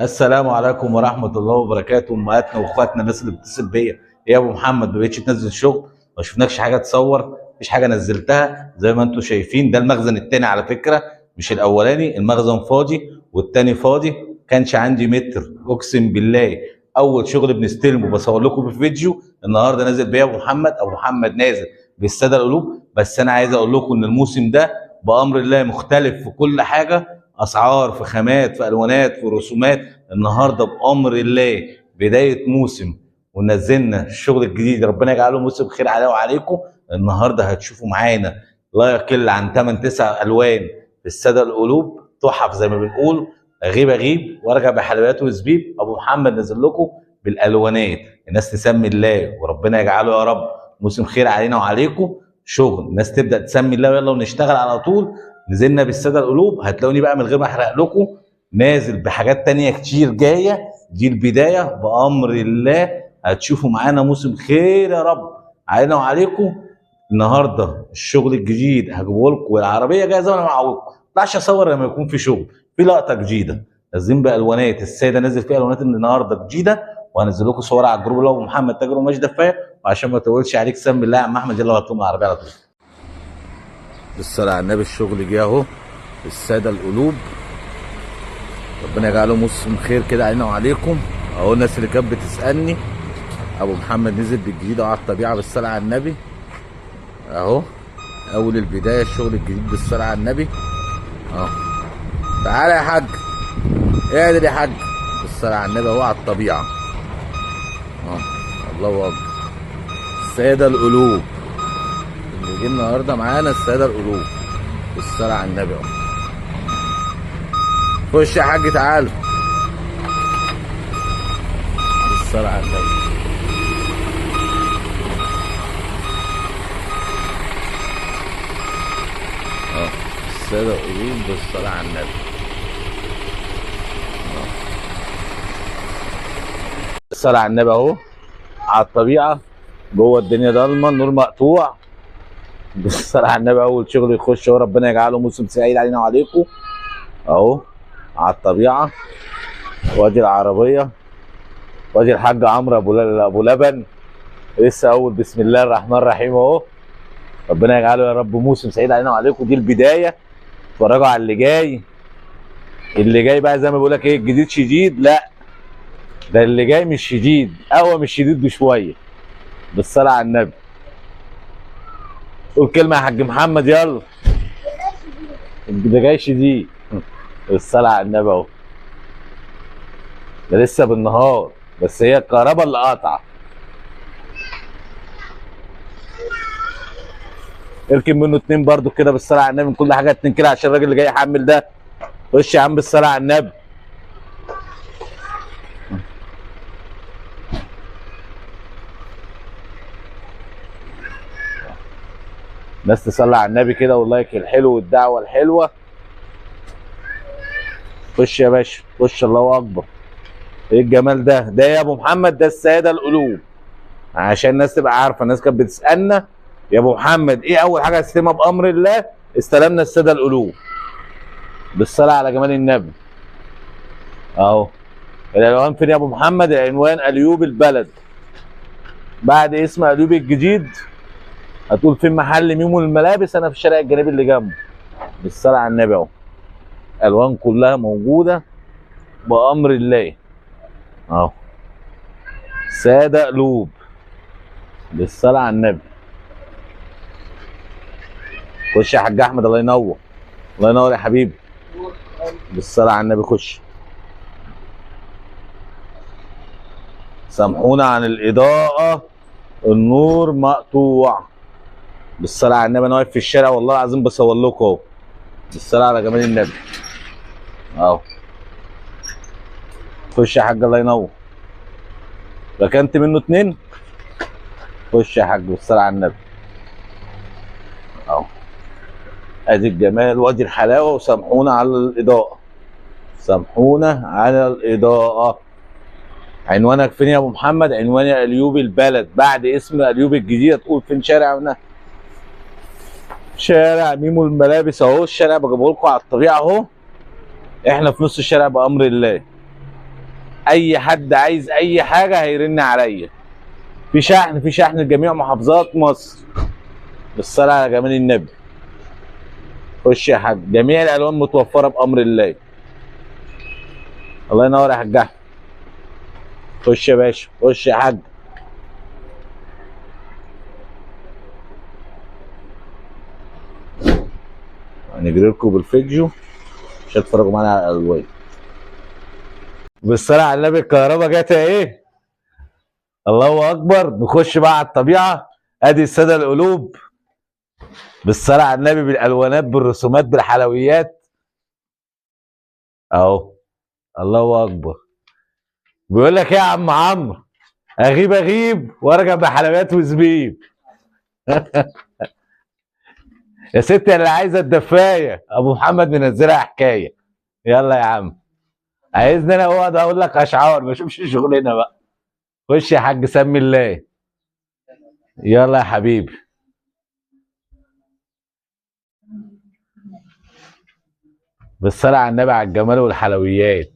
السلام عليكم ورحمة الله وبركاته. امهاتنا واخواتنا، الناس اللي بتتصل بيا، ايه يا ابو محمد ما بقتش تنزل شغل؟ ما شفناكش حاجة تصور، مفيش حاجة نزلتها. زي ما انتم شايفين ده المخزن التاني على فكرة، مش الاولاني. المخزن فاضي والتاني فاضي، كانش عندي متر اقسم بالله. اول شغل بنستلمه بصور لكم في فيديو النهارده نازل بيا ابو محمد. ابو محمد نازل بالساده القلوب. بس انا عايز اقول لكم ان الموسم ده بامر الله مختلف في كل حاجة، اسعار، في خامات، في الوانات، في رسومات. النهارده بامر الله بداية موسم ونزلنا الشغل الجديد، ربنا يجعله موسم خير علينا وعليكم. النهارده هتشوفوا معانا لا يقل عن 8 9 الوان في السادة القلوب، تحف زي ما بنقول. اغيب اغيب وارجع بحلويات وزبيب. ابو محمد نزل لكم بالالوانات. الناس تسمي الله وربنا يجعله يا رب موسم خير علينا وعليكم. شغل الناس تبدا تسمي الله ويلا ونشتغل على طول. نزلنا بالساده القلوب، هتلاقوني بقى من غير ما احرق لكم نازل بحاجات تانية كتير جاية. دي البداية بامر الله، هتشوفوا معانا موسم خير يا رب علينا وعليكم. النهارده الشغل الجديد هجيبه لكم والعربية جاهزة وانا معوضكم. ما اطلعش اصور لما يكون في شغل، في لقطة جديدة نازلين بالوانات. السادة نازل فيها الوانات النهارده جديدة، وهنزل لكم صور على الجروب اللي هو ابو محمد تاجر وماشي دفايه. وعشان ما اطولش عليك سمي الله يا عم احمد، يلا هاتلهم العربية على طول. بالصلاة على النبي الشغل جه اهو، السادة القلوب، ربنا يجعله موسم خير كده علينا وعليكم. اهو الناس اللي كانت بتسالني ابو محمد نزل بالجديد اهو على الطبيعة بالصلاة على النبي. اهو اول البداية الشغل الجديد بالصلاة على النبي اهو. تعالى يا حاج، اعدل يا حاج بالصلاة على النبي اهو على الطبيعة اهو. الله اكبر، السادة القلوب اللي جه النهارده معانا، السادة القلوب بالصلاة على النبي اهو. خش يا حاج تعالى بالصلاة على النبي. اه السادة القلوب بالصلاة على النبي. الصلاة على النبي اهو على الطبيعة، جوه الدنيا ضلمة، النور مقطوع. بالصلاة على النبي اول شغل يخش اهو، ربنا يجعله موسم سعيد علينا وعليكم. اهو على الطبيعة، وادي العربية، وادي الحاج عمرو ابو لبن لسه اول. بسم الله الرحمن الرحيم اهو، ربنا يجعله يا رب موسم سعيد علينا وعليكم. دي البداية، اتفرجوا على اللي جاي. اللي جاي بقى زي ما بقول لك ايه، الجديد شديد، لا ده اللي جاي مش شديد، اقوى من الشديد بشوية. بالصلاة على النبي. قول كلمة يا حاج محمد يلا. ده جاي شديد بالصلاة على النبي اهو. ده لسه بالنهار، بس هي الكهرباء اللي قاطعه. اركب منه اتنين برضو كده بالصلاة على النبي، من كل حاجة اتنين كده عشان الراجل اللي جاي يحمل ده. خش يا عم بالصلاة على النبي. الناس تصلي على النبي كده، واللايك الحلو والدعوة الحلوة. خش يا باشا خش، الله اكبر، ايه الجمال ده؟ ده يا ابو محمد ده السادة القلوب، عشان الناس تبقى عارفه. الناس كانت بتسالنا يا ابو محمد ايه اول حاجة هتستلمها بامر الله؟ استلمنا السادة القلوب بالصلاة على جمال النبي اهو. العنوان فين يا ابو محمد؟ العنوان اليوب البلد، بعد اسم اليوب الجديد. هتقول فين محل ميمو الملابس؟ انا في الشارع الجانبي اللي جنبه. بالصلاة على النبي اهو، الوان كلها موجودة بامر الله اهو. ساده قلوب بالصلاة على النبي. خش يا حاج احمد، الله ينور، الله ينور يا حبيبي. بالصلاة على النبي خش. سامحونا عن الاضاءة، النور مقطوع. بالصلاة على النبي انا واقف في الشارع والله العظيم بصور لكم اهو. بالصلاة على جمال النبي اهو. خش يا حاج الله ينور. ركنت منه اتنين. خش يا حاج بالصلاة على النبي اهو. ادي الجمال وادي الحلاوة. وسامحونا على الاضاءة، سامحونا على الاضاءة. عنوانك فين يا ابو محمد؟ عنواني اليوب البلد، بعد اسم اليوب الجديدة. تقول فين شارع هنا؟ شارع ميمو الملابس اهو. الشارع بجيبه لكم على الطبيعة اهو، احنا في نص الشارع بامر الله. اي حد عايز اي حاجة هيرن عليا. في شحن، في شحن لجميع محافظات مصر. بالصلاة على جمال النبي. خش يا حاج، جميع الالوان متوفرة بامر الله. الله ينور يا حاج احمد. خش يا باشا، خش يا حاج. هنجري لكم بالفيديو عشان تتفرجوا معانا على الالوان. بالصلاة على النبي. الكهرباء جت ايه؟ الله اكبر. نخش بقى على الطبيعة. ادي السادة القلوب بالصلاة على النبي، بالالوانات بالرسومات بالحلويات اهو. الله اكبر. بيقول لك ايه يا عم عمرو؟ اغيب اغيب وارجع بحلويات وزبيب. يا ستي اللي عايزه الدفايه ابو محمد منزلها حكاية. يلا يا عم، عايزني انا اقعد اقول لك اشعار؟ ما اشوفش شغلنا بقى. خش يا حاج، سمي الله. يلا يا حبيبي. بالصلاة على النبي على الجمال والحلويات.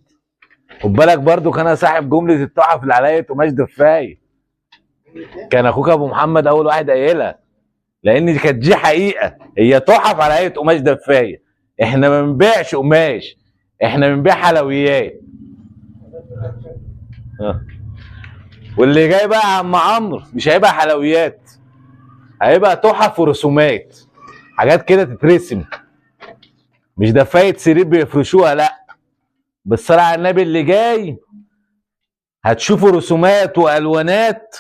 خد بالك برضو كان صاحب جملة التحف اللي عليا قماش دفايه. كان اخوك ابو محمد اول واحد قايلها، لان كانت دي حقيقة، هي تحف على هيئة قماش دفايه. احنا ما بنبيعش قماش، احنا بنبيع حلويات. واللي جاي بقى يا عم عمرو مش هيبقى حلويات، هيبقى تحف ورسومات، حاجات كده تترسم، مش دفايه سرير بيفرشوها، لا. بالصلاة على النبي اللي جاي هتشوفوا رسومات والوانات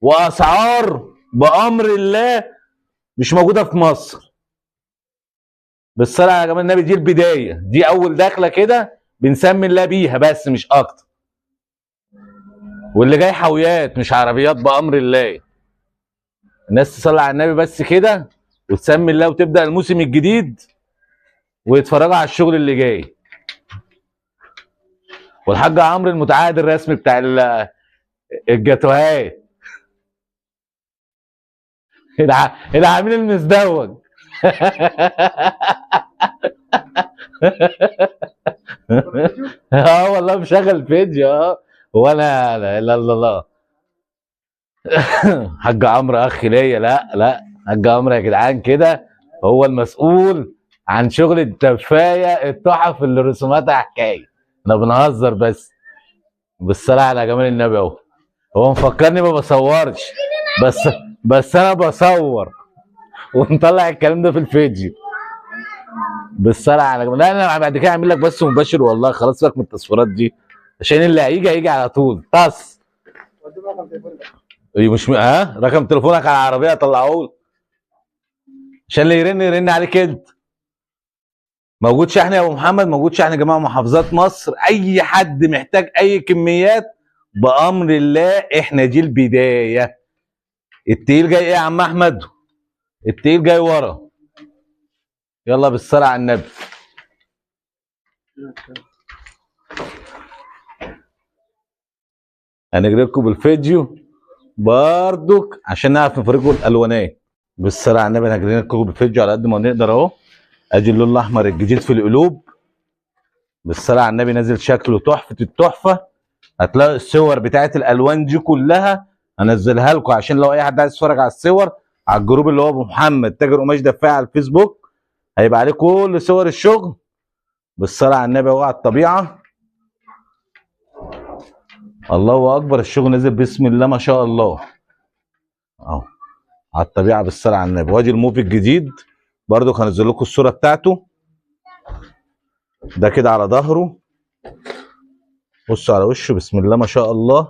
واسعار بامر الله مش موجودة في مصر. بالصلاة على جمال النبي. دي البداية، دي اول دخله كده بنسمي الله بيها بس مش اكتر. واللي جاي حاويات مش عربيات بامر الله. الناس تصلي على النبي بس كده وتسمي الله وتبدا الموسم الجديد ويتفرجوا على الشغل اللي جاي. والحاج عمرو المتعهد الرسمي بتاع الجاتوهات، العميل المزدوج. اه والله مشغل فيديو. اه وانا لا اله الا الله. حاج عمرو اخ ليا. لا لا، حاج عمرو يا جدعان كده هو المسؤول عن شغل الدفايه التحف اللي رسوماتها حكاية. احنا بنهزر بس. بالصلاة على جمال النبي اهو. هو مفكرني ما بصورش، بس انا بصور ونطلع الكلام ده في الفيديو. بالصلاة على جمال. لا انا بعد كده هعمل لك بس مباشر والله. خلاص سيبك من التصويرات دي، عشان اللي هيجي هيجي على طول. طس مش ها رقم تليفونك على العربية طلعوه عشان اللي يرن يرن عليك انت. موجود شحن يا ابو محمد، موجود شحن جميع محافظات مصر. اي حد محتاج اي كميات بامر الله احنا دي البداية. التقيل جاي ايه يا عم احمد؟ التقيل جاي ورا. يلا بالصلاة على النبي. هنجري لكم بالفيديو برضك عشان نعرف نفرجوا الالوانات. بالصلاة على النبي هنجري لكم بالفيديو على قد ما نقدر اهو. ادي اللون الاحمر الجديد في القلوب. بالصلاة على النبي نازل شكله تحفة التحفة. هتلاقوا الصور بتاعت الالوان دي كلها هنزلها لكم، عشان لو اي حد عايز يتفرج على الصور على الجروب اللي هو ابو محمد تاجر قماش دفاع على الفيسبوك، هيبقى عليه كل صور الشغل. بالصلاة على النبي اهو على الطبيعة. الله اكبر، الشغل نزل بسم الله ما شاء الله اهو على الطبيعة. بالصلاة على النبي. وادي الموف الجديد برضو هنزل لكم الصورة بتاعته. ده كده على ظهره، بصوا على وشه بسم الله ما شاء الله.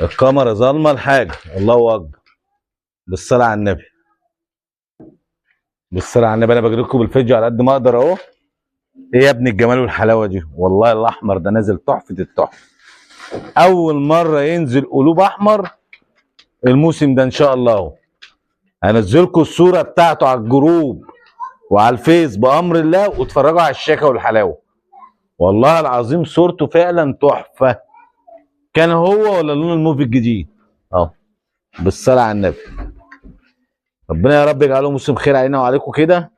الكاميرا ظالمه الحاجة. الله اكبر. بالصلاة على النبي، بالصلاة على النبي. انا بجري لكم بالفيديو على قد ما اقدر اهو. ايه يا ابن الجمال والحلاوه دي؟ والله الاحمر ده نازل تحفة التحفة. اول مرة ينزل قلوب احمر الموسم ده ان شاء الله اهو. هنزلكم الصورة بتاعته على الجروب وعلى الفيس بامر الله، واتفرجوا على الشياكه والحلاوه. والله العظيم صورته فعلا تحفة. كان هو ولا لون الموف الجديد اهو. بالصلاة على النبي. ربنا يا رب يجعله موسم خير علينا وعليكم كده.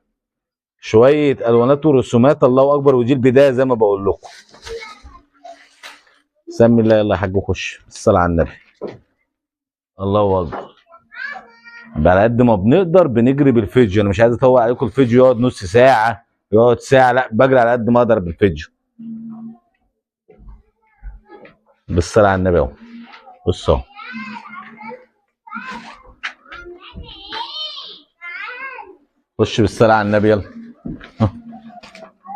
شوية الوانات ورسومات الله اكبر. ودي البداية زي ما بقول لكم. سمي الله، يلا يا حاج وخش بالصلاة على النبي. الله اكبر. على قد ما بنقدر بنجري بالفيديو، انا مش عايز اطول عليكم الفيديو يقعد نص ساعة يقعد ساعة، لا بجري على قد ما اقدر بالفيديو. بالصلاة على النبي اهو. بص اهو، خش بالصلاة على النبي يلا.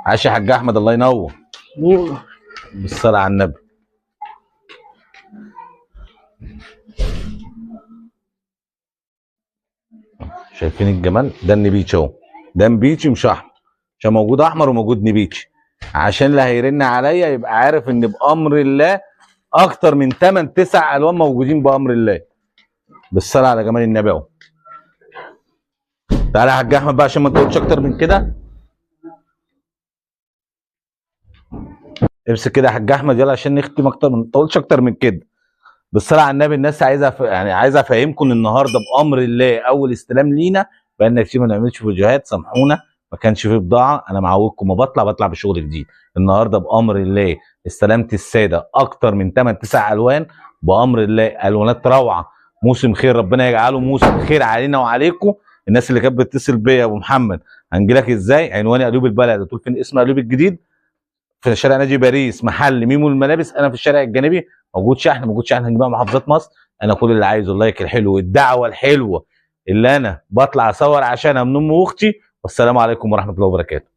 عاش يا حاج احمد، الله ينور. بالصلاة على النبي. شايفين الجمال؟ ده النبيتش اهو، ده نبيتشي مش احمر، عشان موجود احمر وموجود نبيتشي، عشان اللي هيرن عليا يبقى عارف ان بامر الله اكتر من 8 9 الوان موجودين بامر الله. بالصلاة على جمال النبي اهو. تعالى يا حاج احمد بقى عشان ما تقولش اكتر من كده. امسك كده يا حاج احمد يلا عشان نختم، اكتر من ما تقولش اكتر من كده. بالصلاة على النبي. الناس عايزه يعني عايزه افهمكم ان النهارده بامر الله اول استلام لينا، بقالنا كتير ما نعملش فيديوهات، سامحونا ما كانش في بضاعة، انا معودكم ما بطلع بشغل جديد. النهارده بامر الله استلمت السادة اكتر من 8 9 الوان بامر الله، الوانات روعه، موسم خير، ربنا يجعله موسم خير علينا وعليكم. الناس اللي كانت بتتصل بيا يا ابو محمد هنجي لك ازاي؟ عنواني قليوب البلد، تقول فين اسم قليوب الجديد؟ في شارع نادي باريس، محل ميمو الملابس، انا في الشارع الجانبي. موجود شحن، موجود شحن جميع محافظات مصر. انا كل اللي عايزه ال like الحلو والدعوة الحلوة اللي انا بطلع اصور عشانها من امي واختي. والسلام عليكم ورحمة الله وبركاته.